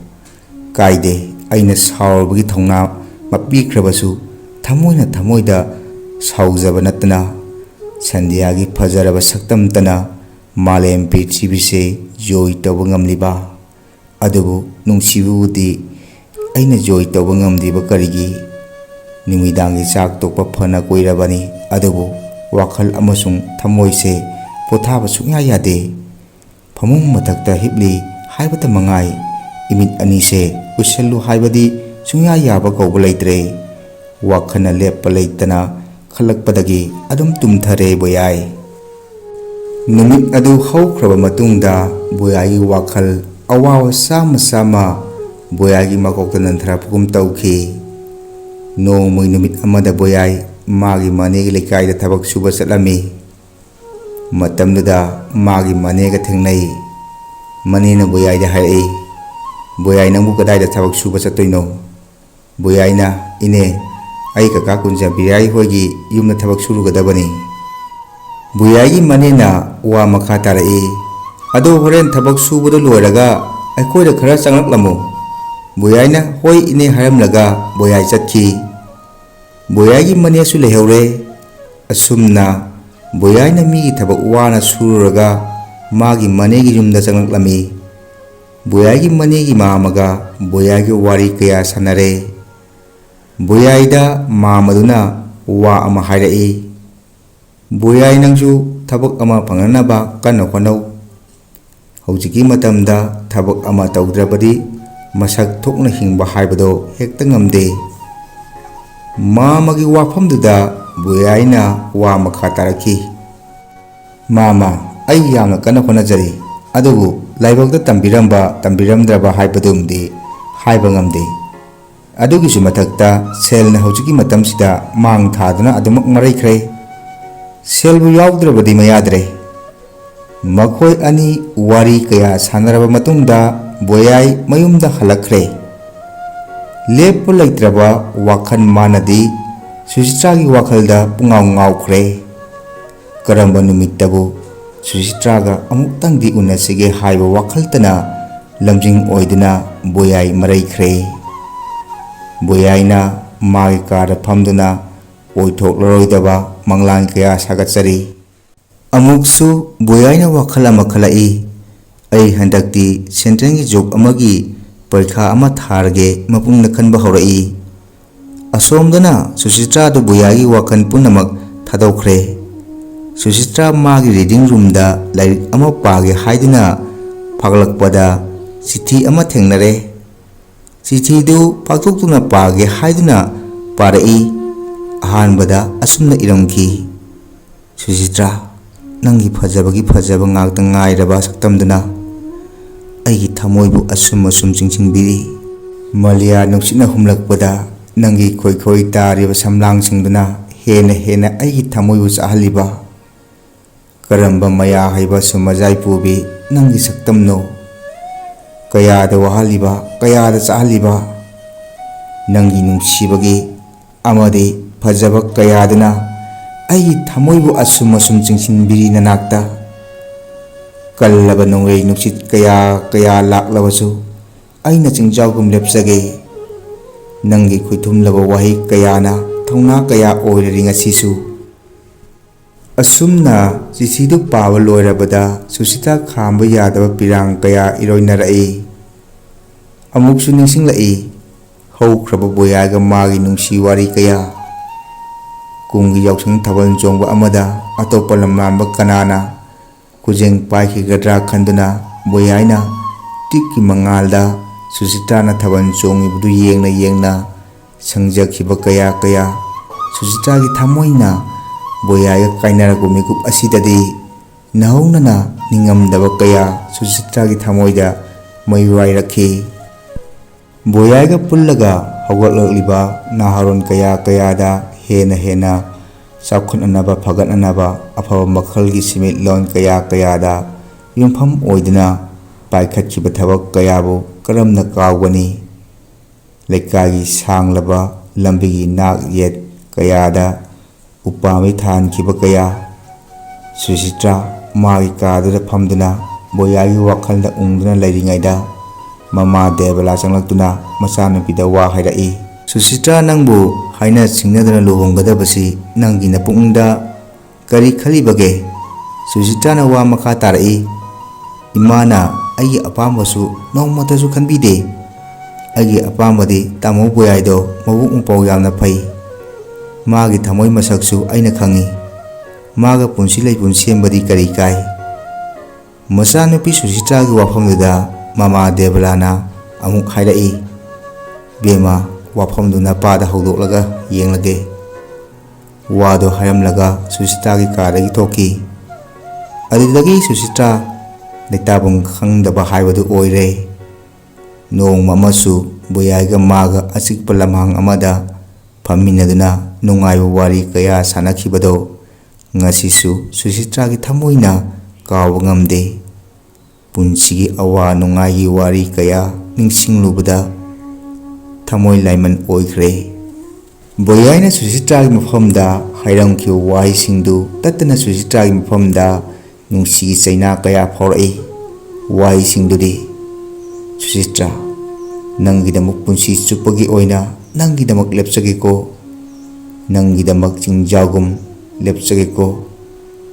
ꯀꯥꯏꯗꯦ, ꯑꯩꯅ ꯁꯥꯎꯔꯕꯒꯤ ꯊꯧꯅꯥ ꯃꯄꯤꯈ꯭ꯔꯕꯁꯨ ꯊꯃꯣꯏꯅ ꯊꯃꯣꯏꯗ ꯁꯥꯎꯖꯕ ꯅꯠꯇꯅ ꯁꯟꯙ꯭ꯌꯥꯒꯤ ꯐꯖꯔꯕ ꯁꯛꯇꯝꯇꯅ ꯃꯥꯂꯦꯝ ꯄ꯭ꯔꯤꯊꯤꯕꯤꯁꯦ ꯖꯣꯏ ꯇꯧꯕ ꯉꯝꯂꯤꯕ꯫ ꯑꯗꯨꯕꯨ ꯅꯨꯡꯁꯤꯕꯕꯨꯗꯤ ꯑꯩꯅ ꯖꯣꯏ ꯇꯧꯕ ꯉꯝꯗ꯭ꯔꯤꯕ ꯀꯔꯤꯒꯤ? ꯅꯨꯃꯤꯗꯥꯡꯒꯤ ꯆꯥꯛ ꯇꯣꯛꯄ ꯐꯅ ꯀꯨꯏꯔꯕꯅꯤ, ꯑꯗꯨꯕꯨ ꯋꯥꯈꯜ ꯑꯃꯁꯨꯡ ꯊꯃꯣꯏꯁꯦ ꯄꯣꯊꯥꯕ ꯁꯨꯡꯌꯥ ꯌꯥꯗꯦ꯫ ꯐꯃꯨꯡ ꯃꯊꯛꯇ ꯍꯤꯞꯂꯤ ꯍꯥꯏꯕꯇ ꯃꯉꯥꯏ, ꯏꯃꯤꯠ ꯑꯅꯤꯁꯦ ꯎꯏꯁꯜꯂꯨ ꯍꯥꯏꯕꯗꯤ ꯁꯨꯡꯌꯥ ꯌꯥꯕ ꯀꯧꯕ ꯂꯩꯇ꯭ꯔꯦ꯫ ꯋꯥꯈꯜꯅ ꯂꯦꯞꯄ ꯂꯩꯇꯅ ꯈꯜꯂꯛꯄꯗꯒꯤ ꯑꯗꯨꯝ ꯇꯨꯝꯊꯔꯦ ꯕꯣꯌꯥꯏ꯫ ꯅꯨꯃꯤꯠ ꯑꯗꯨ ꯍꯧꯈ꯭ꯔꯕ ꯃꯇꯨꯡꯗ ꯕꯣꯌꯥꯏꯒꯤ ꯋꯥꯈꯜ ꯑꯋꯥꯕ ꯆꯥꯝꯃ ꯆꯥꯝꯃ ꯕꯣꯌꯥꯏꯒꯤ ꯃꯀꯣꯛꯇ ꯅꯟꯊꯔꯛꯄꯒꯨꯝ ꯇꯧꯈꯤ꯫ ꯅꯣꯡꯃꯒꯤ ꯅꯨꯃꯤꯠ ꯑꯃꯗ ꯕꯣꯌꯥꯏ ꯃꯥꯒꯤ ꯃꯅꯦꯒꯤ ꯂꯩꯀꯥꯏꯗ ꯊꯕꯛ ꯁꯨꯕ ꯆꯠꯂꯝꯃꯤ꯫ ꯃꯇꯝꯗꯨꯗ ꯃꯥꯒꯤ ꯃꯅꯦꯒ ꯊꯦꯡꯅꯩ꯫ ꯃꯅꯦꯅ ꯕꯣꯌꯥꯏꯗ ꯍꯥꯏꯔꯛꯏ, "ꯕꯣꯌꯥꯏ, ꯅꯪꯕꯨ ꯀꯗꯥꯏꯗ ꯊꯕꯛ ꯁꯨꯕ ꯆꯠꯇꯣꯏꯅꯣ?" ꯕꯣꯌꯥꯏꯅ, "ꯏꯅꯦ, ꯑꯩ ꯀꯀꯥ ꯀꯨꯟꯖꯕꯤꯔꯥꯏ ꯍꯣꯏꯒꯤ ꯌꯨꯝꯗ ꯊꯕꯛ ꯁꯨꯔꯨꯒꯗꯕꯅꯤ꯫" ꯕꯣꯌꯥꯏꯒꯤ ꯃꯅꯦꯅ ꯋꯥ ꯃꯈꯥ ꯇꯥꯔꯛꯏ, "ꯑꯗꯣ ꯍꯣꯔꯦꯟ ꯊꯕꯛ ꯁꯨꯕꯗꯨ ꯂꯣꯏꯔꯒ ꯑꯩꯈꯣꯏꯗ ꯈꯔ ꯆꯪꯂꯛꯂꯝꯃꯨ꯫" ꯕꯣꯌꯥꯏꯅ "ꯍꯣꯏ ꯏꯅꯦ" ꯍꯥꯏꯔꯝꯂꯒ ꯕꯣꯌꯥꯏ ꯆꯠꯈꯤ꯫ ꯕꯣꯌꯥꯏꯒꯤ ꯃꯅꯦꯁꯨ ꯂꯩꯍꯧꯔꯦ꯫ ꯑꯁꯨꯝꯅ ꯕꯣꯌꯥꯏꯅ ꯃꯤꯒꯤ ꯊꯕꯛ ꯋꯥꯅ ꯁꯨꯔꯨꯔꯒ ꯃꯥꯒꯤ ꯃꯅꯦꯒꯤ ꯌꯨꯝꯗ ꯆꯪꯂꯛꯂꯝꯃꯤ꯫ ꯕꯣꯌꯥꯏꯒꯤ ꯃꯅꯦꯒꯤ ꯃꯥꯝꯃꯒ ꯕꯣꯌꯥꯏꯒ ꯋꯥꯔꯤ ꯀꯌꯥ ꯁꯥꯟꯅꯔꯦ꯫ ꯕꯣꯌꯥꯏꯗ ꯃꯥꯝꯃꯗꯨꯅ ꯋꯥ ꯑꯃ ꯍꯥꯏꯔꯛꯏ, "ꯕꯣꯌꯥꯏ, ꯅꯪꯁꯨ ꯊꯕꯛ ꯑꯃ ꯐꯪꯅꯅꯕ ꯀꯟꯅ ꯍꯣꯠꯅꯧ꯫ ꯍꯧꯖꯤꯛꯀꯤ ꯃꯇꯝꯗ ꯊꯕꯛ ꯑꯃ ꯇꯧꯗ꯭ꯔꯕꯗꯤ ꯃꯁꯛ ꯊꯣꯛꯅ ꯍꯤꯡꯕ ꯍꯥꯏꯕꯗꯣ ꯍꯦꯛꯇ ꯉꯝꯗꯦ꯫" ꯃꯥꯝꯃꯒꯤ ꯋꯥꯐꯝꯗꯨꯗ ꯕꯣꯌꯥꯏꯅ ꯋꯥ ꯃꯈꯥ ꯇꯥꯔꯛꯈꯤ, "ꯃꯥꯝꯃ, ꯑꯩ ꯌꯥꯝꯅ ꯀꯟꯅ ꯍꯣꯠꯅꯖꯔꯤ, ꯑꯗꯨꯕꯨ ꯂꯥꯏꯕꯛꯇ ꯇꯝꯕꯤꯔꯝꯕ ꯇꯝꯕꯤꯔꯝꯗ꯭ꯔꯕ ꯍꯥꯏꯕꯗꯨꯃꯗꯤ ꯍꯥꯏꯕ ꯉꯝꯗꯦ꯫ ꯑꯗꯨꯒꯤꯁꯨ ꯃꯊꯛꯇ ꯁꯦꯜꯅ ꯍꯧꯖꯤꯛꯀꯤ ꯃꯇꯝꯁꯤꯗ ꯃꯥꯡ ꯊꯥꯗꯨꯅ ꯑꯗꯨꯃꯛ ꯃꯔꯩꯈ꯭ꯔꯦ꯫ ꯁꯦꯜꯕꯨ ꯌꯥꯎꯗ꯭ꯔꯕꯗꯤ ꯃꯌꯥꯗ꯭ꯔꯦ꯫" ꯃꯈꯣꯏ ꯑꯅꯤ ꯋꯥꯔꯤ ꯀꯌꯥ ꯁꯥꯟꯅꯔꯕ ꯃꯇꯨꯡꯗ ꯕꯣꯌꯥꯏ ꯃꯌꯨꯝꯗ ꯍꯜꯂꯛꯈ꯭ꯔꯦ꯫ ꯂꯦꯞꯄ ꯂꯩꯇ꯭ꯔꯕ ꯋꯥꯈꯜ ꯃꯥꯅꯗꯤ ꯁꯨꯆꯤꯇ꯭ꯔꯥꯒꯤ ꯋꯥꯈꯜꯗ ꯄꯨꯡꯉꯥꯎ ꯉꯥꯎꯈ꯭ꯔꯦ꯫ ꯀꯔꯝꯕ ꯅꯨꯃꯤꯠꯇꯕꯨ ꯁꯨꯆꯤꯇ꯭ꯔꯥꯒ ꯑꯃꯨꯛꯇꯪꯗꯤ ꯎꯅꯁꯤꯒꯦ ꯍꯥꯏꯕ ꯋꯥꯈꯜꯇꯅ ꯂꯝꯖꯤꯡ ꯑꯣꯏꯗꯨꯅ ꯕꯣꯌꯥꯏ ꯃꯔꯩꯈ꯭ꯔꯦ꯫ ꯕꯣꯌꯥꯏꯅ ꯃꯥꯒꯤ ꯀꯥꯗ ꯐꯝꯗꯨꯅ ꯑꯣꯏꯊꯣꯛꯂꯔꯣꯏꯗꯕ ꯃꯪꯂꯥꯟ ꯀꯌꯥ ꯁꯥꯒꯠꯆꯔꯤ꯫ ꯑꯃꯨꯛꯁꯨ ꯕꯣꯌꯥꯏꯅ ꯋꯥꯈꯜ ꯑꯃ ꯈꯜꯂꯛꯏ, "ꯑꯩ ꯍꯟꯗꯛꯇꯤ ꯁꯦꯟꯇ꯭ꯔꯦꯜꯒꯤ ꯖꯣꯕ ꯑꯃꯒꯤ ꯄꯔꯤꯈꯥ ꯑꯃ ꯊꯥꯔꯒꯦ" ꯃꯄꯨꯡꯗ ꯈꯟꯕ ꯍꯧꯔꯛꯏ꯫ ꯑꯁꯣꯝꯗꯅ ꯁꯨꯁꯤꯇ꯭ꯔꯥꯗꯨ ꯕꯣꯌꯥꯏꯒꯤ ꯋꯥꯈꯜ ꯄꯨꯝꯅꯃꯛ ꯊꯥꯗꯣꯛꯈ꯭ꯔꯦ꯫ ꯁꯨꯁꯤꯇ꯭ꯔꯥ ꯃꯥꯒꯤ ꯔꯤꯗꯤꯡ ꯔꯨꯝꯗ ꯂꯥꯏꯔꯤꯛ ꯑꯃ ꯄꯥꯒꯦ ꯍꯥꯏꯗꯨꯅ ꯐꯥꯒꯠꯂꯛꯄꯗ, ꯆꯤꯊꯤ ꯑꯃ ꯊꯦꯡꯅꯔꯦ꯫ ꯆꯤꯊꯤꯗꯨ ꯐꯥꯛꯇꯣꯛꯇꯨꯅ ꯄꯥꯒꯦ ꯍꯥꯏꯗꯨꯅ ꯄꯥꯔꯛꯏ꯫ ꯑꯍꯥꯟꯕꯗ ꯑꯁꯨꯝꯅ ꯏꯔꯝꯈꯤ, "ꯁꯨꯁꯤꯇ꯭ꯔꯥ, ꯅꯪꯒꯤ ꯐꯖꯕꯒꯤ ꯐꯖꯕ ꯉꯥꯛꯇ ꯉꯥꯏꯔꯕ ꯁꯛꯇꯝꯗꯨꯅ ꯑꯩꯒꯤ ꯊꯃꯣꯏꯕꯨ ꯑꯁꯨꯝ ꯑꯁꯨꯝ ꯆꯤꯡꯁꯤꯟꯕꯤꯔꯤ꯫ ꯃꯂꯤꯌꯥ ꯅꯨꯡꯁꯤꯠꯅ ꯍꯨꯝꯂꯛꯄꯗ ꯅꯪꯒꯤ ꯈꯣꯏꯈꯣꯏ ꯇꯥꯔꯤꯕ ꯁꯝꯂꯥꯡꯁꯤꯡꯗꯨꯅ ꯍꯦꯟꯅ ꯍꯦꯟꯅ ꯑꯩꯒꯤ ꯊꯃꯣꯏꯕꯨ ꯆꯥꯛꯍꯜꯂꯤꯕ꯫ ꯀꯔꯝꯕ ꯃꯌꯥ ꯍꯩꯕ ꯁꯨꯝꯃꯖꯥꯏ ꯄꯨꯕꯤ ꯅꯪꯒꯤ ꯁꯛꯇꯝꯅꯣ? ꯀꯌꯥꯗ ꯋꯥꯍꯜꯂꯤꯕ, ꯀꯌꯥꯗ ꯆꯥꯛꯍꯜꯂꯤꯕ ꯅꯪꯒꯤ ꯅꯨꯡꯁꯤꯕꯒꯤ ꯑꯃꯗꯤ ꯐꯖꯕ ꯀꯌꯥꯗꯨꯅ ꯑꯩꯒꯤ ꯊꯃꯣꯏꯕꯨ ꯑꯁꯨꯝ ꯑꯁꯨꯝ ꯆꯤꯡꯁꯤꯟꯕꯤꯔꯤ ꯅꯅꯥꯛꯇ꯫ ꯀꯜꯂꯕ ꯅꯣꯡꯂꯩ ꯅꯨꯡꯁꯤꯠ ꯀꯌꯥ ꯀꯌꯥ ꯂꯥꯛꯂꯕꯁꯨ ꯑꯩꯅ ꯆꯤꯡꯖꯥꯎꯒꯨꯝ ꯂꯦꯞꯆꯒꯦ꯫ ꯅꯪꯒꯤ ꯈꯨꯏꯊꯨꯝꯂꯕ ꯋꯥꯍꯩ ꯀꯌꯥꯅ ꯊꯧꯅꯥ ꯀꯌꯥ ꯑꯣꯏꯔꯔꯤ ꯉꯁꯤꯁꯨ"꯫ ꯑꯁꯨꯝꯅ ꯆꯤꯊꯤꯗꯨ ꯄꯥꯕ ꯂꯣꯏꯔꯕꯗ ꯁꯨꯁꯤꯇꯥ ꯈꯥꯝꯕ ꯌꯥꯗꯕ ꯄꯤꯔꯥꯡ ꯀꯌꯥ ꯏꯔꯣꯏꯅꯔꯛꯏ꯫ ꯑꯃꯨꯛꯁꯨ ꯅꯤꯡꯁꯤꯡꯂꯛꯏ ꯍꯧꯈ꯭ꯔꯕ ꯕꯣꯌꯥꯒ ꯃꯥꯒꯤ ꯅꯨꯡꯁꯤ ꯋꯥꯔꯤ ꯀꯌꯥ꯫ ꯀꯨꯝꯒꯤ ꯌꯥꯎꯁꯪ ꯊꯥꯕꯜ ꯆꯣꯡꯕ ꯑꯃꯗ ꯑꯇꯣꯞꯄ ꯂꯝꯂꯥꯟꯕ ꯀꯅꯥꯅ ꯈꯨꯖꯦꯡ ꯄꯥꯏꯈꯤꯒꯗ꯭ꯔꯥ ꯈꯟꯗꯨꯅ ꯕꯣꯌꯥꯏꯅ ꯇꯤꯛꯀꯤ ꯃꯉꯥꯜꯗ ꯁꯨꯁꯤꯇꯥꯅ ꯊꯥꯕꯜ ꯆꯣꯡꯉꯤꯕꯗꯨ ꯌꯦꯡꯅ ꯌꯦꯡꯅ ꯁꯪꯖꯈꯤꯕ ꯀꯌꯥ ꯀꯌꯥ꯫ ꯁꯨꯁꯤꯇꯥꯒꯤ ꯊꯃꯣꯏꯅ ꯕꯣꯌꯥꯏꯒ ꯀꯥꯏꯅꯔꯛꯄ ꯃꯤꯀꯨꯞ ꯑꯁꯤꯗꯗꯤ ꯅꯧꯍꯧꯅꯅ ꯅꯤꯡꯉꯝꯗꯕ ꯀꯌꯥ ꯁꯨꯁꯤꯇꯥꯒꯤ ꯊꯃꯣꯏꯗ ꯃꯩ ꯋꯥꯏꯔꯛꯈꯤ꯫ ꯕꯣꯌꯥꯏꯒ ꯄꯨꯜꯂꯒ ꯍꯧꯒꯠꯂꯛꯂꯤꯕ ꯅꯍꯥꯔꯣꯜ ꯀꯌꯥ ꯀꯌꯥꯗ ꯍꯦꯟꯅ ꯍꯦꯟꯅ ꯆꯥꯎꯈꯠꯅꯅꯕ, ꯐꯒꯠꯅꯅꯕ, ꯑꯐꯕ ꯃꯈꯜꯒꯤ ꯁꯦꯟꯃꯤꯠꯂꯣꯟ ꯀꯌꯥ ꯀꯌꯥꯗ ꯌꯨꯝꯐꯝ ꯑꯣꯏꯗꯨꯅ ꯄꯥꯏꯈꯠꯈꯤꯕ ꯊꯕꯛ ꯀꯌꯥꯕꯨ ꯀꯔꯝꯅ ꯀꯥꯎꯒꯅꯤ? ꯂꯩꯀꯥꯏꯒꯤ ꯁꯥꯡꯂꯕ ꯂꯝꯕꯤꯒꯤ ꯅꯥꯛ ꯌꯦꯠ ꯀꯌꯥꯗ ꯎꯄꯥꯝꯕꯤ ꯊꯥꯍꯟꯈꯤꯕ ꯀꯌꯥ꯫ ꯁꯨꯁꯤꯇ꯭ꯔꯥ ꯃꯥꯒꯤ ꯀꯥꯗꯨꯗ ꯐꯝꯗꯨꯅ ꯕꯣꯌꯥꯒꯤ ꯋꯥꯈꯜꯗ ꯎꯪꯗꯨꯅ ꯂꯩꯔꯤꯉꯩꯗ ꯃꯃꯥ ꯗꯦꯕꯂꯥ ꯆꯪꯂꯛꯇꯨꯅ ꯃꯆꯥꯅꯨꯄꯤꯗ ꯋꯥ ꯍꯥꯏꯔꯛꯏ꯫ "ꯁꯨꯁꯤꯇ꯭ꯔꯥ, ꯅꯪꯕꯨ ꯍꯥꯏꯅ ꯁꯤꯡꯅꯗꯅ ꯂꯨꯍꯣꯡꯒꯗꯕꯁꯤ ꯅꯪꯒꯤ ꯅꯄꯨꯛꯅꯤꯡꯗ ꯀꯔꯤ ꯈꯜꯂꯤꯕꯒꯦ?" ꯁꯨꯁꯤꯇ꯭ꯔꯥꯅ ꯋꯥ ꯃꯈꯥ ꯇꯥꯔꯛꯏ꯫ "ꯏꯃꯥꯅ ꯑꯩꯒꯤ ꯑꯄꯥꯝꯕꯁꯨ ꯅꯣꯡꯃꯇꯁꯨ ꯈꯟꯕꯤꯗꯦ꯫ ꯑꯩꯒꯤ ꯑꯄꯥꯝꯕꯗꯤ ꯇꯥꯃꯣ ꯕꯣꯌꯥꯏꯗꯣ ꯃꯕꯨꯛ ꯃꯄꯥꯎ ꯌꯥꯝꯅ ꯐꯩ꯫ ꯃꯥꯒꯤ ꯊꯃꯣꯏ ꯃꯁꯛꯁꯨ ꯑꯩꯅ ꯈꯪꯏ꯫ ꯃꯥꯒ ꯄꯨꯟꯁꯤ ꯂꯩꯄꯨꯟ ꯁꯦꯝꯕꯗꯤ ꯀꯔꯤ ꯀꯥꯏ?" ꯃꯆꯥꯅꯨꯄꯤ ꯁꯨꯁꯤꯇ꯭ꯔꯥꯒꯤ ꯋꯥꯐꯝꯗꯨꯗ ꯃꯃꯥ ꯗꯦꯕꯂꯥꯅ ꯑꯃꯨꯛ ꯍꯥꯏꯔꯛꯏ, "ꯕꯦꯝꯃ, ꯋꯥꯐꯝꯗꯨ ꯅꯄꯥꯗ ꯍꯧꯗꯣꯛꯂꯒ ꯌꯦꯡꯂꯒꯦ꯫" ꯋꯥꯗꯣ ꯍꯥꯏꯔꯝꯂꯒ ꯁꯨꯁꯤꯇ꯭ꯔꯥꯒꯤ ꯀꯥꯗꯒꯤ ꯊꯣꯛꯈꯤ꯫ ꯑꯗꯨꯗꯒꯤ ꯁꯨꯁꯤꯇ꯭ꯔꯥ ꯂꯩꯇꯥꯐꯝ ꯈꯪꯗꯕ ꯍꯥꯏꯕꯗꯨ ꯑꯣꯏꯔꯦ꯫ ꯅꯣꯡꯃ ꯑꯃꯁꯨ ꯕꯣꯌꯥꯏꯒ ꯃꯥꯒ ꯑꯆꯤꯛꯄ ꯂꯝꯍꯥꯡ ꯑꯃꯗ ꯐꯝꯃꯤꯟꯅꯗꯨꯅ ꯅꯨꯡꯉꯥꯏꯕ ꯋꯥꯔꯤ ꯀꯌꯥ ꯁꯥꯟꯅꯈꯤꯕꯗꯣ ꯉꯁꯤꯁꯨ ꯁꯨꯁꯤꯇ꯭ꯔꯥꯒꯤ ꯊꯃꯣꯏꯅ ꯀꯥꯎꯕ ꯉꯝꯗꯦ꯫ ꯄꯨꯟꯁꯤꯒꯤ ꯑꯋꯥ ꯅꯨꯡꯉꯥꯏꯒꯤ ꯋꯥꯔꯤ ꯀꯌꯥ ꯅꯤꯡꯁꯤꯡꯂꯨꯕꯗ ꯊꯃꯣꯏ ꯂꯥꯏꯃꯟ ꯑꯣꯏꯈ꯭ꯔꯦ꯫ ꯕꯣꯌꯥꯏꯅ ꯁꯨꯁꯤꯇ꯭ꯔꯥꯒꯤ ꯃꯐꯝꯗ ꯍꯥꯏꯔꯝꯈꯤꯕ ꯋꯥꯍꯩꯁꯤꯡꯗꯨ ꯇꯠꯇꯅ ꯁꯨꯁꯤꯇ꯭ꯔꯥꯒꯤ ꯃꯐꯝꯗ ꯅꯨꯡꯁꯤꯒꯤ ꯆꯩꯅꯥ ꯀꯌꯥ ꯐꯥꯎꯔꯛꯏ꯫ ꯋꯥꯍꯩꯁꯤꯡꯗꯨꯗꯤ, "ꯁꯨꯁꯤꯇ꯭ꯔꯥ, ꯅꯪꯒꯤꯗꯃꯛ ꯄꯨꯟꯁꯤ ꯆꯨꯞꯄꯒꯤ ꯑꯣꯏꯅ ꯅꯪꯒꯤꯗꯃꯛ ꯂꯦꯞꯆꯒꯦꯀꯣ꯫ ꯅꯪꯒꯤꯗꯃꯛ ꯆꯤꯡꯖꯥꯎꯒꯨꯝ ꯂꯦꯞꯆꯒꯦꯀꯣ꯫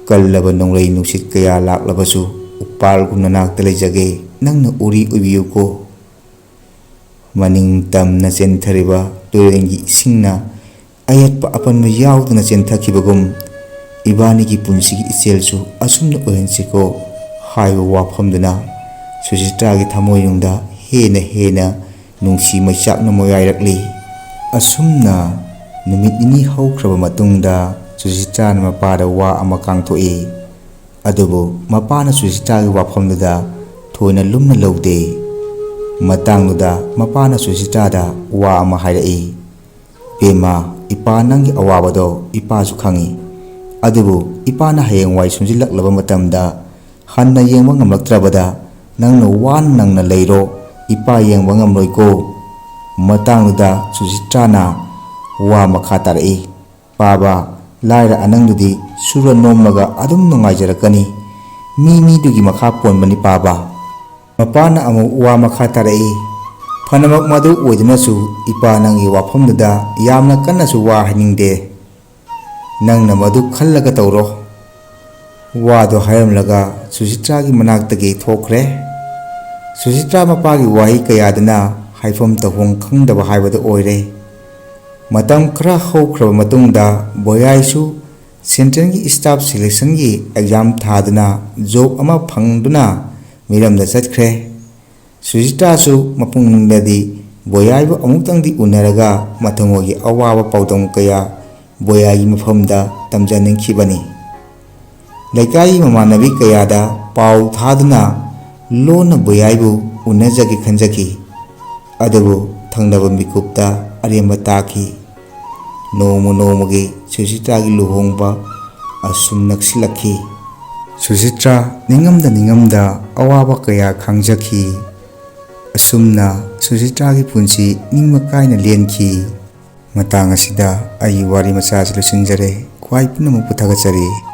ꯀꯜꯂꯕ ꯅꯣꯡꯂꯩ ꯅꯨꯡꯁꯤꯠ ꯀꯌꯥ ꯂꯥꯛꯂꯕꯁꯨ ꯎꯄꯥꯜꯒꯨꯝ ꯅꯅꯥꯛꯇ ꯂꯩꯖꯒꯦ꯫ ꯅꯪꯅ ꯎꯔꯤ ꯑꯣꯏꯕꯤꯌꯨꯀꯣ꯫" ꯃꯅꯤꯡ ꯇꯝꯅ ꯆꯦꯟꯊꯔꯤꯕ ꯇꯨꯔꯦꯜꯒꯤ ꯏꯁꯤꯡꯅ ꯑꯌꯦꯠꯄ ꯑꯄꯟꯕ ꯌꯥꯎꯗꯅ ꯆꯦꯟꯊꯈꯤꯕꯒꯨꯝ, ꯏꯕꯥꯅꯤꯒꯤ ꯄꯨꯟꯁꯤꯒꯤ ꯏꯆꯦꯜꯁꯨ ꯑꯁꯨꯝꯅ ꯑꯣꯏꯍꯟꯁꯤꯀꯣ ꯍꯥꯏꯕ ꯋꯥꯐꯝꯗꯨꯅ ꯁꯨꯁꯤꯇ꯭ꯔꯥꯒꯤ ꯊꯃꯣꯏꯅꯨꯡꯗ ꯍꯦꯟꯅ ꯍꯦꯟꯅ ꯅꯨꯡꯁꯤ ꯃꯩꯆꯥꯛꯅ ꯃꯣꯌꯥꯏꯔꯛꯂꯤ꯫ ꯑꯁꯨꯝꯅ ꯅꯨꯃꯤꯠ ꯅꯤꯅꯤ ꯍꯧꯈ꯭ꯔꯕ ꯃꯇꯨꯡꯗ ꯁꯨꯁꯤꯇ꯭ꯔꯥꯅ ꯃꯄꯥꯗ ꯋꯥ ꯑꯃ ꯀꯥꯡꯊꯣꯛꯏ꯫ ꯑꯗꯨꯕꯨ ꯃꯄꯥꯅ ꯁꯨꯁꯤꯇ꯭ꯔꯥꯒꯤ ꯋꯥꯐꯝꯗꯨꯗ ꯊꯣꯏꯅ ꯂꯨꯝꯅ ꯂꯧꯗꯦ꯫ ꯃꯇꯥꯡꯗꯨꯗ ꯃꯄꯥꯅ ꯁꯨꯁꯤꯇ꯭ꯔꯥꯗ ꯋꯥ ꯑꯃ ꯍꯥꯏꯔꯛꯏ, "ꯕꯦꯝꯃ, ꯏꯄꯥ ꯅꯪꯒꯤ ꯑꯋꯥꯕꯗꯣ ꯏꯄꯥꯁꯨ ꯈꯪꯏ꯫ ꯑꯗꯨꯕꯨ ꯏꯄꯥꯅ ꯍꯌꯦꯡꯋꯥꯏ ꯁꯣꯟꯖꯤꯜꯂꯛꯂꯕ ꯃꯇꯝꯗ ꯍꯟꯅ ꯌꯦꯡꯕ ꯉꯝꯂꯛꯇ꯭ꯔꯕꯗ ꯅꯪꯅ ꯋꯥꯅ ꯅꯪꯅ ꯂꯩꯔꯣ, ꯏꯄꯥ ꯌꯦꯡꯕ ꯉꯝꯂꯣꯏꯀꯣ꯫" ꯃꯇꯥꯡꯗꯨꯗ ꯁꯨꯁꯤꯇ꯭ꯔꯥꯅ ꯋꯥ ꯃꯈꯥ ꯇꯥꯔꯛꯏ, "ꯄꯥꯕ, ꯂꯥꯏꯔ ꯑꯅꯪꯗꯨꯗꯤ ꯁꯨꯔ ꯅꯣꯝꯂꯒ ꯑꯗꯨꯝ ꯅꯨꯡꯉꯥꯏꯖꯔꯛꯀꯅꯤ꯫ ꯃꯤ ꯃꯤꯗꯨꯒꯤ ꯃꯈꯥ ꯄꯣꯟꯕꯅꯤ ꯄꯥꯕ꯫ ꯃꯄꯥꯅ ꯑꯃꯨꯛ ꯋꯥ ꯃꯈꯥ ꯇꯥꯔꯛꯏ, "ꯐꯅꯃꯛ ꯃꯗꯨ ꯑꯣꯏꯗꯨꯅꯁꯨ ꯏꯄꯥ, ꯅꯪꯒꯤ ꯋꯥꯐꯝꯗꯨꯗ ꯌꯥꯝꯅ ꯀꯟꯅꯁꯨ ꯋꯥ ꯍꯥꯏꯅꯤꯡꯗꯦ꯫ ꯅꯪꯅ ꯃꯗꯨ ꯈꯜꯂꯒ ꯇꯧꯔꯣ꯫" ꯋꯥꯗꯨ ꯍꯥꯏꯔꯝꯂꯒ ꯁꯨꯁꯤꯇ꯭ꯔꯥꯒꯤ ꯃꯅꯥꯛꯇꯒꯤ ꯊꯣꯛꯈ꯭ꯔꯦ꯫ ꯁꯨꯁꯤꯇ꯭ꯔꯥ ꯃꯄꯥꯒꯤ ꯋꯥꯍꯩ ꯀꯌꯥꯗꯨꯅ ꯍꯥꯏꯐꯝ ꯇꯧꯐꯝ ꯈꯪꯗꯕ ꯍꯥꯏꯕꯗꯨ ꯑꯣꯏꯔꯦ꯫ ꯃꯇꯝ ꯈꯔ ꯍꯧꯈ꯭ꯔꯕ ꯃꯇꯨꯡꯗ ꯕꯣꯌꯥꯏꯁꯨ ꯁꯦꯟꯇ꯭ꯔꯦꯜꯒꯤ ꯁ꯭ꯇꯥꯐ ꯁꯦꯂꯦꯛꯁꯟꯒꯤ ꯑꯦꯛꯖꯥꯝ ꯊꯥꯗꯨꯅ ꯖꯣꯕ ꯑꯃ ꯐꯪꯗꯨꯅ ꯃꯤꯔꯝꯗ ꯆꯠꯈ꯭ꯔꯦ꯫ ꯁꯨꯖꯤꯇꯥꯁꯨ ꯃꯄꯨꯛꯅꯤꯡꯗꯗꯤ ꯕꯣꯌꯥꯏꯕꯨ ꯑꯃꯨꯛꯇꯪꯗꯤ ꯎꯅꯔꯒ ꯃꯊꯃꯣꯏꯒꯤ ꯑꯋꯥꯕ ꯄꯥꯎꯗꯝ ꯀꯌꯥ ꯕꯣꯌꯥꯏꯒꯤ ꯃꯐꯝꯗ ꯇꯝꯖꯅꯤꯡꯈꯤꯕꯅꯤ꯫ ꯂꯩꯀꯥꯏꯒꯤ ꯃꯃꯥꯟꯅꯕꯤ ꯀꯌꯥꯗ ꯄꯥꯎ ꯊꯥꯗꯨꯅ ꯂꯣꯟꯅ ꯕꯣꯌꯥꯏꯕꯨ ꯎꯅꯖꯒꯦ ꯈꯟꯖꯈꯤ꯫ ꯑꯗꯨꯕꯨ ꯊꯪꯅꯕ ꯃꯤꯀꯨꯞꯇ ꯑꯔꯦꯝꯕ ꯇꯥꯈꯤ꯫ ꯅꯣꯡꯃ ꯅꯣꯡꯃꯒꯤ ꯁꯨꯖꯤꯇꯥꯒꯤ ꯂꯨꯍꯣꯡꯕ ꯑꯁꯨꯝ ꯅꯛꯁꯤꯜꯂꯛꯈꯤ꯫ ꯁꯨꯖꯤꯇꯥ ꯅꯤꯡꯉꯝꯗ ꯅꯤꯡꯉꯝꯗ ꯑꯋꯥꯕ ꯀꯌꯥ ꯈꯥꯡꯖꯈꯤ꯫ ꯑꯁꯨꯝꯅ ꯁꯨꯖꯤꯇꯥꯒꯤ ꯄꯨꯟꯁꯤ ꯅꯤꯡꯕ ꯀꯥꯏꯅ ꯂꯦꯟꯈꯤ꯫ ꯃꯇꯥꯡ ꯑꯁꯤꯗ ꯑꯩꯒꯤ ꯋꯥꯔꯤ ꯃꯆꯥ ꯑꯁꯤ ꯂꯣꯏꯁꯤꯟꯖꯔꯦ꯫ ꯈ꯭ꯋꯥꯏ ꯄꯨꯝꯅꯃꯛꯄꯨ ꯊꯥꯒꯠꯆꯔꯤ꯫